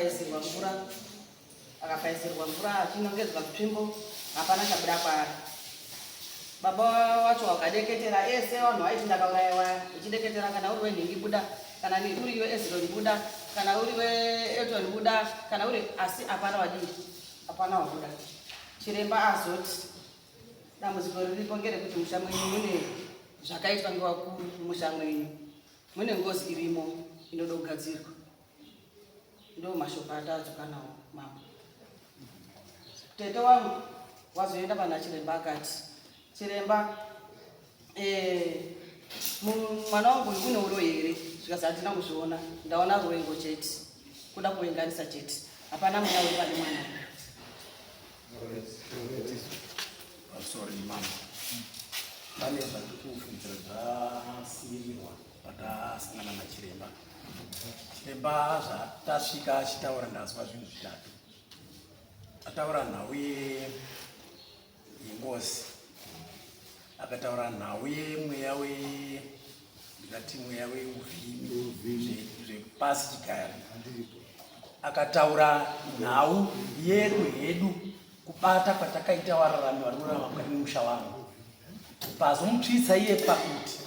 Akafaisirwa mvura, akafaisirwa mvura achinongedzwa tsvimbo, hapana chabuda kwaari. Baba wacho wakadeketera ese vanhu vaiti ndakaurayiwa, uchideketera kana uri wenhingi buda, kana uri weEzron buda, kana uri weElton buda, kana uri asi hapana wadii, hapana wabuda. Chiremba azoti dambudziko riripo ngerekuti musha mwenyu mune zvakaitwa ngevakuru musha mwenyu mune ngozi irimo inoda kugadzirwa. Ndo mashoko atadzoka nawo mambo. Tete wangu wazoenda pana chiremba akati, chiremba eh, mwana wangu uyu une uroyi here? Zvikanzi handina kuzviona, ndaona ruvengo chete, kuda kuvenganisa chete, hapana mweya uri pane mwana Sorry mama, pane zvandiri kufungidzira zvasiirirwa patasangana nachiremba. Chiremba zvatasvika achitaura ndazwa zvinhu zvitatu. Ataura nhau yengozi, akataura nhau yemweya we ndingati mweya weuvhimi zvepasi chigare, akataura nhau yedu hedu kubata kwatakaita wararami vari kurarama mukati memusha wangu pazomutsvitsa iye pakuti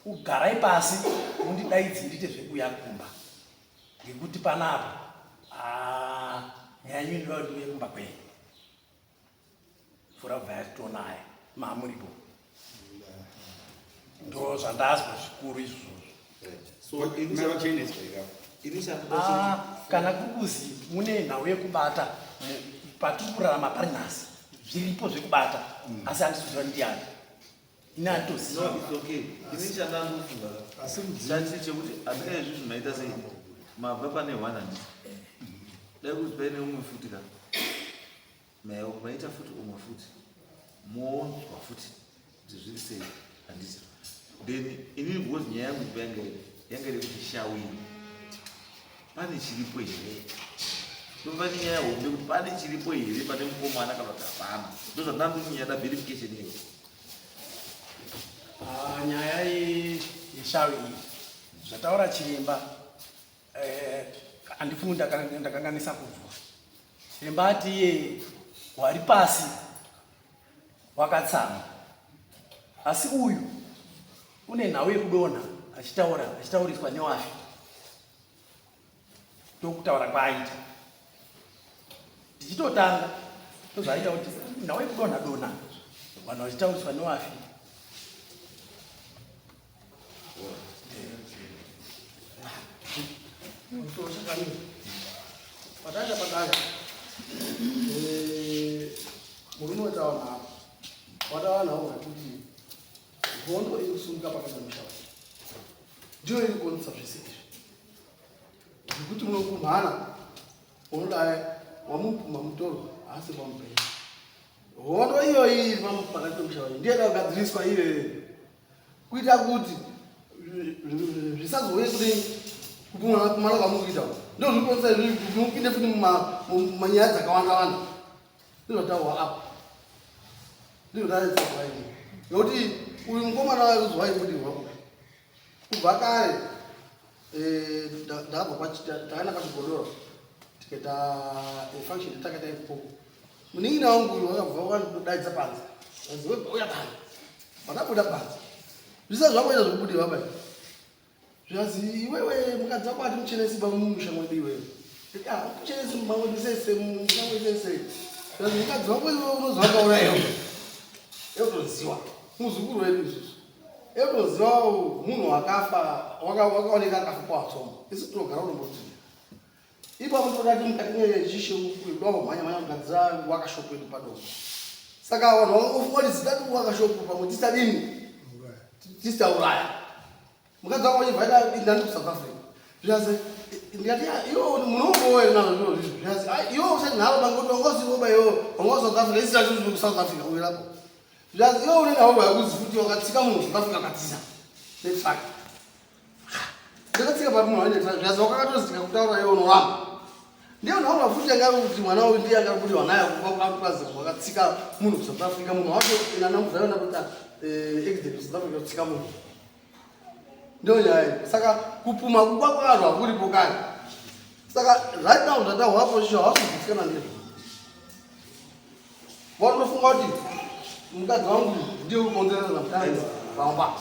ugarai pasi mundidaidze ndiite zvekuuya kumba ngekuti panapa ah, nyaya yenyu ndinoda kuti ndiuye kumba kwenyu mvura kubva yatonaya mamuripo ndo zvandazwa zvikuru izvozvo. Ah, kana kukuzi mune nhau yekubata patiri kurarama pari nhasi zviripo zvekubata asi handisi kuziva ndiyani ini handitoziva. No, it's okay. Ini chandandofunga chachiri chekuti handika izvi zvimaita sei mabva pane one handiti dai kuzi paine umwe futi ka maita futi umwe futi monzwa futi kuti zviri sei handiti then inini because nyaya yangu kupa yanga yanga iri kuti shawiri pane chiripo here ndopane nyaya hombe kuti pane chiripo here pane mukomana kana kuti hapana ndozvandandonyaya verification iyo. Ah, nyaya yeshawi iyi zvataura chiremba handifungi ndakanganisa kunzwa chiremba ati iye wari pasi wakatsamwa asi uyu une nhau yekudonha achitaura achitauriswa newafi ndokutaura kwaaita tichitotanga ndozvaaita kuti nhau yekudonha donha vanhu vachitauriswa newafi. Pataita padare murume wetaona apa watawana wekuti hondo iri kusunga pakati pemusha wake ndiyo iri kuonesa zvese izvi zvekuti munopumhana unodai wamupumha mutorwa haasi pamupenyu. Hondo iyoyi iri pakati pemusha wake ndiyo ida kugadziriswa iyoyo kuita kuti zvisazouye kudii kupumhana pumhana kwamukuita ndo zviri kuonesa izvi kuti mupinde futi mumanyaya dzakawanda wanda. Ndizvotaurwa apo, ndizvotaurwa ini nekuti uyu mukomana waikuzi waibudirwa uyu kubva kare. Ndakabva takaenda kwachigodoro tikaita function yatakaita ikoko. Munin'ina wangu uyu wakabva wandidaidza panze, anzi uya pano. Vakabuda panze zvisati zvakuita zvekubudirwa bai zvikanzi iwewe mukadzi wako ati muchenesi bamumusha mwedu iwewe. Muchenesi mumba mwedu sei sei mumusha mwedu sei sei. Zvikanzi mukadzi wako iwewe unozi wakauraiwa ekutoziwa muzukuru wedu isusu ekutoziwa munhu wakafa wakaoneka akafa kwatsoma isu tinogara unombotiya ipapo tinoda kuti mukati mwezhishe wamhanya mhanya kugadzira wakashopu yedu padoko saka vanhu vangofunga kuti zita tiri wakashopu pamwe tisadini tisauraya mukadzi wangu achibva ndani kuSouth Africa zvikanzi ndikati iwo munombowe nazvo zviro izvi zvikanzi iwo usati nharo bangoto wangosiroba iwo wanga South Africa isina zvinhu kuSouth Africa uyirapo zvikanzi iwo une nharo yakuzi futi wakatsika munhu South Africa akatiza netruck ndakatsika pari munhu waine truck zvikanzi wakakatozika kutaura iwo unoramba ndiyo nhaura futi yanga kuti mwana uyu ndiye anga kuti wanayo kwazi wakatsika munhu kuSouth Africa munhu wacho inanamuzvayo ndakuita accident kuSouth Africa kutsika munhu ndiyo nyaya saka kupuma kukwa kwazvo hakuripo kare. Saka right now zvandahwa position hausi kugutsikana ndizvo. Vanofunga kuti mukadzi wangu ndiye ukonzeresa zvamutanga pamba.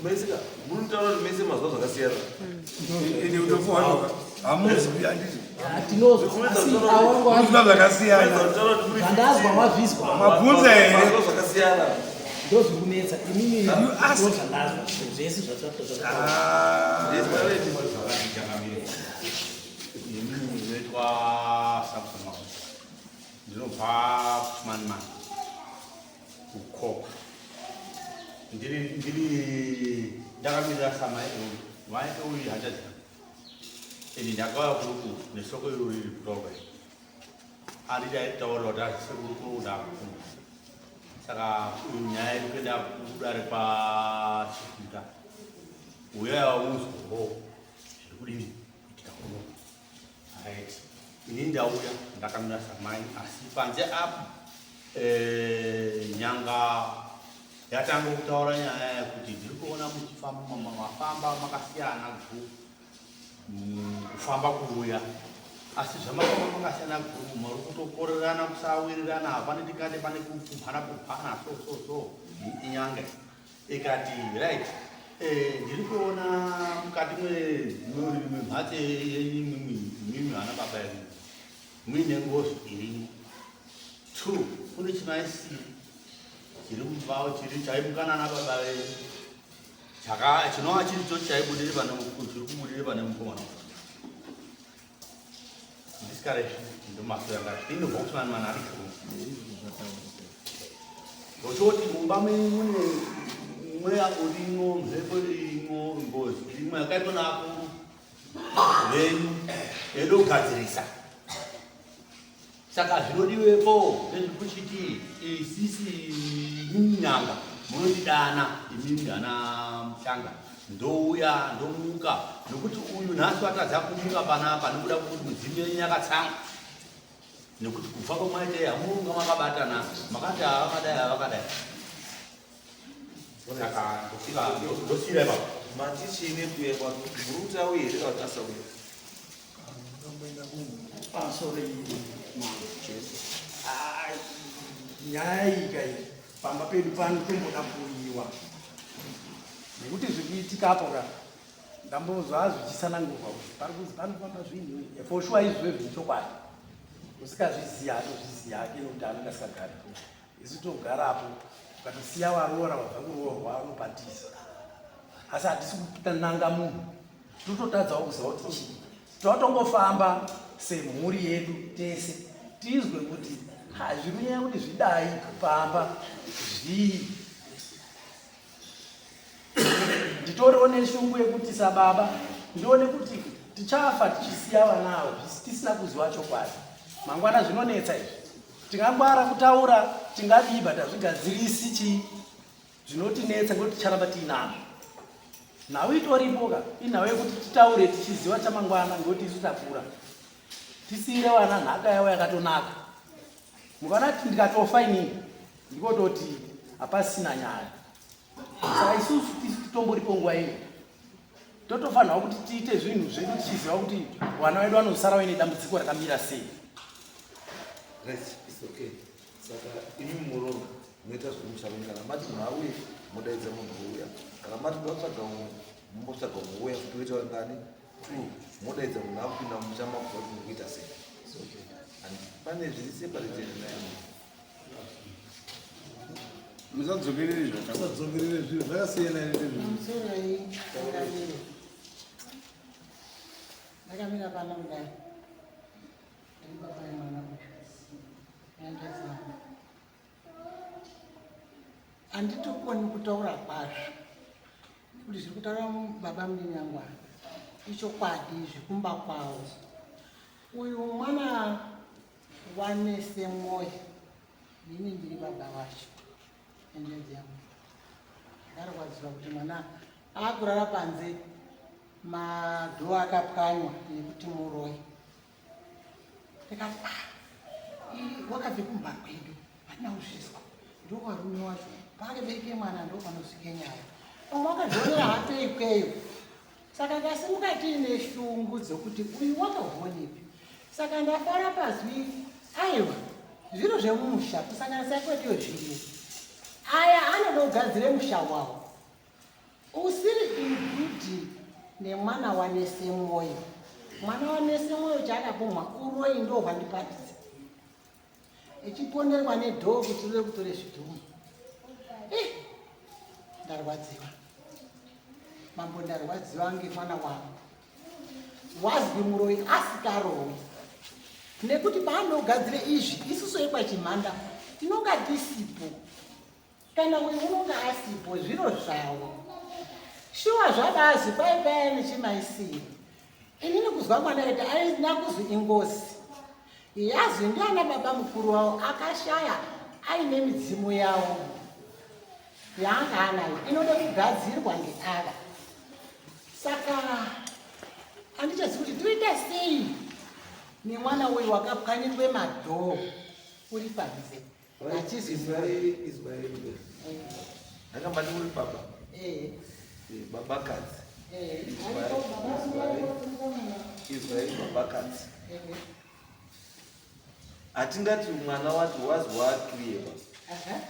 Mese ka munotaura kuti mese mazuva zvakasiyana. Ende utofu hwacho hamuzwi handiti. Tinozwa asi awangu Munozwa zvakasiyana. Zvandazwa wazvizwa. Mabvunza here? Mazuva zvakasiyana. Ndozvikunetsa inini You ask. ndozvandazwa zvese zvatatoa. Ah. Yes, marriage. Inini ndinoitwa Samson Makuta. Ndinobva kuChimanimani, kuKopa. Ndiri ndiri ndakamirira samai uyu, mai uyu hanzvadzi yangu. Ini ndakauya kunoku neshoko iro riri kutaurwa iri. Handichaitaura kuti asi sekuru kunoda kuno. Saka uyu nyaya iri kuenda kudare kwaChikuta. Uyai uzwewo zviri kudini kuitika kuno. Right. Ini ndauya ndakamira samai asi panze apo nyanga yatanga kutaura nyaya yekuti ndiri kuona muchifamba mafamba makasiyana kufamba kuuya asi zvamafamba makasiyana guru muri kutokorerana kusawirirana hapane tikati pane kupumhana pumhana so so so inyanga ikati right ndiri kuona mukati mwemhatso yenyu imimi ana baba yenyu muine ngozi irimo. Two, kune chimaisiri chiri mumba chiri chaimukana ana baba venyu chinova chiri cho chaibudire pane chiri kubudire pane mukomana ndisikaresvi ndomaso yanga inobva kuti vanhu vanhu ari Ngochoti mumba menyu mune mweya urimo, mhepo irimo, ngozi irimo yakaitwa naakuru venyu yedo kugadzirisa. Saka zvinodiwepo ndezvekuchiti isisi nyanga munondidana imimi ana mushanga ndouya ndomuka nokuti uyu nhasi watadza kumuka panapa nekuda kwekuti mudzimu yenyu yakatsamwa nekuti kufa kwamaita hamunga makabatana makati havakadai havakadai saka ndosira ipapo. Mati chii nekuuya kwake? Muri kuti auye here kana kuti asauye? Pamusoro nyaya iyi kai pamba pedu pano tomboda kuuyiwa nekuti zviri kuitika apo ka ndambozva zvichisanangurwa kuti pari kuzi panofamba zvinhu for sure izvo zvezvinhu chokwadi usikazviziva atozviziva hake nekuti anenge asikagaripo isu togarapo ukatosiya waroora wabva kuroorwa unopatisa asi hatisi kutananga munhu tototadzawo kuziva kuti chii totongofamba semhuri yedu tese tizwe kuti hazviri kunyanya kuti zvidai pamba zvii nditoriwo neshungu yekuti sababa ndione kuti tichafa tichisiya vana avo tisina kuziva chokwadi mangwana zvinonetsa izvi tingangwara kutaura tingadii but hazvigadzirisi chii zvinotinetsa ngekuti ticharamba tiinazvo nhau itoripo ka inhau yekuti titaure tichiziva chamangwana ngekuti isu takura tisiire vana nhaka yavo yakatonaka mukaona kuti ndikatofa inini ndikototi hapasina nyaya saka isusu tisu titomboripo nguva ino totofanirwa kuti tiite zvinhu zvedu tichiziva kuti vana vedu vanozosara vaine dambudziko rakamira sei. Right, it's okay. Saka imi muronga munoita zvemusha wenyu kana mati munhu auye modaidza munhu ouya kana mati ndotsvaga umwe mumbotsvaga umwe ouya futi oita vangani two modaidza munhu akupinda mumusha makuziva kuti muri kuita sei. And pane zviri separated naye. Musadzokerere zvaka. Musadzokerere zvinhu zvakasiyana here nezvi. Pamusoroi changamire. Ndakamira pano kudai. Ndiri baba vemwana uyu. Hanzvadzi yangu. Handitokoni kutaura kwazvo. Nekuti zviri kutaura baba Munenyangwa ichokwadi zvekumba kwavo. Uyu mwana wanese mwoyo. Ndini ndiri baba vacho. Hanzvadzi yangu. Ndarwadziwa kuti mwana akurara panze madhoo akapwanywa nekuti muroyi. Ndikati ah, wakabve kumba kwedu hatina kuzvizwa ndovarume wacho paakabereke mwana ndopanosvike nyaya. Umwe wakazvionera hake ikweyo. Saka tasimuka tiine shungu dzokuti uyu wakahuonepi. Saka ndafara pazwi aiwa zviro zvemumusha kusanganisa kweduyo zviriyo. Aya anoda kugadzire musha wawo. Usiri inguti nemwana wanese mwoyo. Mwana wanese mwoyo chaakapumwa uroyi ndo hwandiparidza. Ichiponerwa nedhoo kuti rire kutore zvidhuma. Eh, ndarwadziwa. Mambo ndarwadziwa ngemwana wangu. Wazwi muroyi asikarowi. Nekuti paanogadzire izvi isusu ekwachimhanda tinonga tisipo. Kana uyu unonga asipo zviro zvawo. Shuwa zvabazi pai paya nechimaisiro. Inini kuzwa mwana eti aina kuzwi ingozi. Yazwi ndiana baba mukuru wawo akashaya aine midzimu yawo yaanga anayo inoda kugadzirwa ngeava. Saka andichazivi kuti toita sei nemwana uyu wakapwanyirwe madhoo uri panze. Ndakambati uri baba. Eh. eh babakadzi. Eh. Izwai babakadzi. Hatingati mwana wati wazi waakriye basa.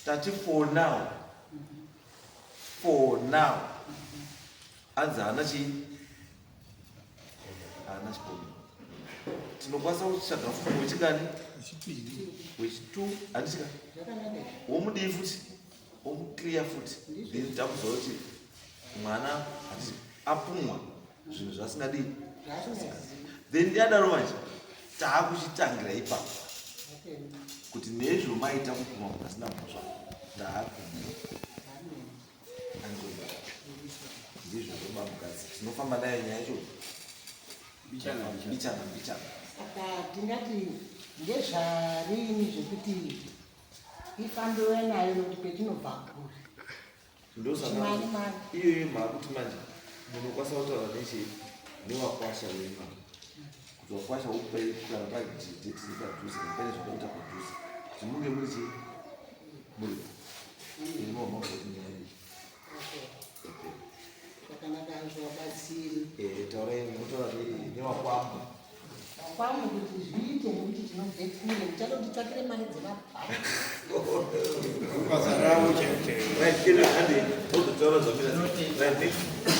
Tati for now. For now. Anzi haana chii? Haana chipomero. Tinokwanisa kutsvaga futi wechingani? Wechitu handisika. Womudii futi? Womuclear futi. Then takuziva kuti mwana handisi apumwa zvinhu zvasingadii. Then yadaro manje taakuchitangira ipapo kuti nezvo maita kupumwa munhu asina mhosva taakumwa ndizvo zvobamukadzi tinofamba nayo nyaya yacho mbichana mbichana saka tingati ngezvarini zvekuti ifambiwe nayo nokuti kwetinobva kure ndosaka iyoyo maakuti manje munokwanisa kutaura neche newakwasha wema kuti wakwasha ukupai kana padetiri padhuze kana pane zvakaita padhuze kuti munge muri chii muri Zvakanaka hazvo vabatsiri. Eh, taurai motaura newakwambo. Wakwambo kuti zviite nekuti tinobve kure muchada kuti tsvakire mari dzemabhasi. Basa ravo chairo chairo. Right, kene hande, mozotaura zvamira. Right, next.